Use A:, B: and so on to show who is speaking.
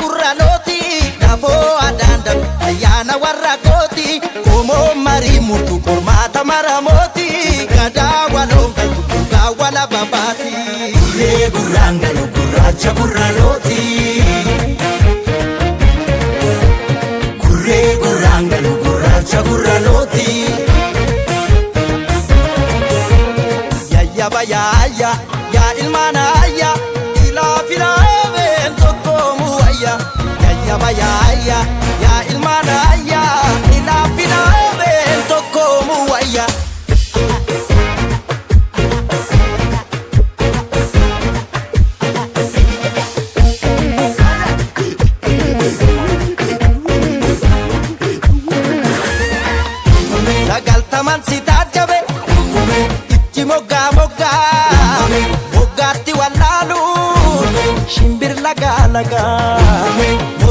A: gurra looti dafoo adaan ayyaana warra kooti qomoo marii murtu qormaata maramooti gadaa waloon galtu dhugaa wala babaati.
B: Gurree gurraan galu gurraacha gurra looti. Gurree gurraan galu gurraacha gurra looti.
A: Yayyaba yaayya yaa ilmaan ayya ilaa filaameen tokkoomu wayya. Yayyaba yaayya yaa ilmaan ayya ilaa filaameen tokkoomu wayya. Sagaltaman si taajjabe ijji moggaa moggaa moggaatti wallaalu shimbir lagaa lagaa.